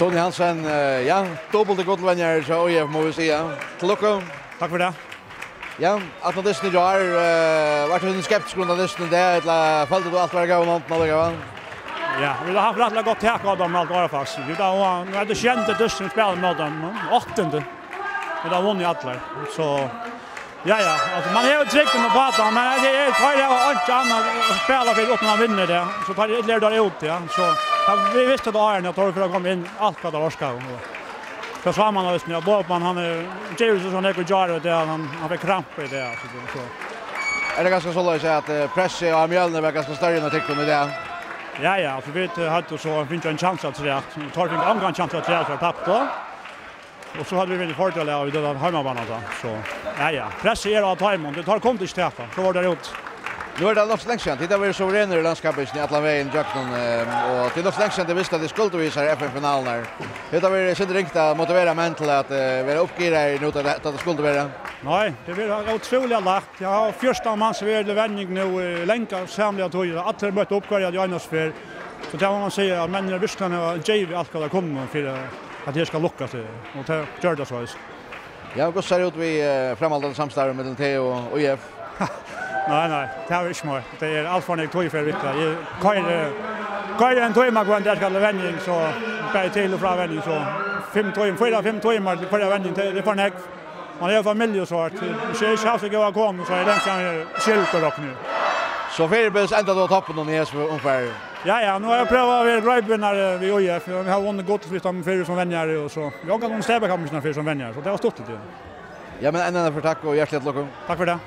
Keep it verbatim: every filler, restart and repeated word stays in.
Tony Hansen, eh, ja, dupultur gullvenjari hjá O I F, má vit siga. Til lukku. Takk fyri tað. Ja, aftan á dystin í gjár, eh, vart tú skeptiskur undan dystin í dag, ella føldi tú alt var í góðum hondum allíkavæl? Ja, vit hava havt rættiliga gott tak á teimum alt árið, faktiskt. Vit hava, nú er tað sjeynda dystin vit spæla móti teimum, men áttanda. Vit hava vunnið allar. So, ja, ja, altso, man hevur trúgv uppá tað, men tað er, teir hava einki annað at spæla fyri uttan at vinna tað. So teir eru illa úti, ja. So, ja, vit vistu tað áðrenn, at teir fóru at koma inn alt hvat teir orkaðu. Og so sá man eisini, ja, Boban, hann er, gevur seg so nógv í gjár, og tað, hann, hann fekk krampu í dag, so, so. Er tað kanska soleiðis at, eh, pressið á Mjølnir var kanska størri enn á tykkum í dag? Ja, ja, altso, vit, eh, høvdu so fingið ein kjans afturat. Teir fingu ongan kjans afturat, so taptu. Og so høvdu vit vunnið fordel av, vit høvdu heimabann, altso. So, ja, ja. Pressið er á teimum, teir kundu ikki tapa. So vóru teir úti. Nú er tað nokk so langt síðan. Tit hava verið suverenir í landskappingini allan vegin ígjøgnum, eh, og tað er nokk so langt síðan tit vistu, at tit skuldu í hesar F M-finalurnar. Hevur tað verið sindur ringt at motivera menn til at, eh, vera uppgiraðir nú, tá tað, tá tað skuldi vera? Nei, tað verður ótrúliga lætt. Eg havi fjúrtan manns verið til venjing nú í langa samliga tíð. Allir møttu upp hvørja einastu ferð. So tað má man siga, at menn eru virkuliga givið alt hvat teir kunnu fyri at tað skal lukkast, og tað gjørdi tað soleiðis. Ja, hvussu sær út við, eh, framhaldandi samstarvi millum teg og O I F? Nei, nei, tað er ikki meir. Tað er alt for nógv tíð fyri vikið. Eg koyri, koyri ein tíma hvønn dag skal til venjing, so bara til og frá venjing, so fimm tímar, fýra, fimm tímar til hvørja venjing, tað, tað er for nógv. Man hevur familju og so, at, eh, hvis eg ikki havi so góða konu, so er tað ikki skylda at rokna. So fyribils endar tú á toppinum í hesum umfari? Ja, ja, nú havi eg prøvað at vera greipvinnari við O I F. Vit hava vunnið gull við teimum fyrr sum venjari, og so. Vit hava ongantíð vunnið Steypakappingina fyrr sum venjari, so tað var stuttligt, ja. Ja, men enn einaferð takk og hjartaliga til lukku. Takk fyri tað.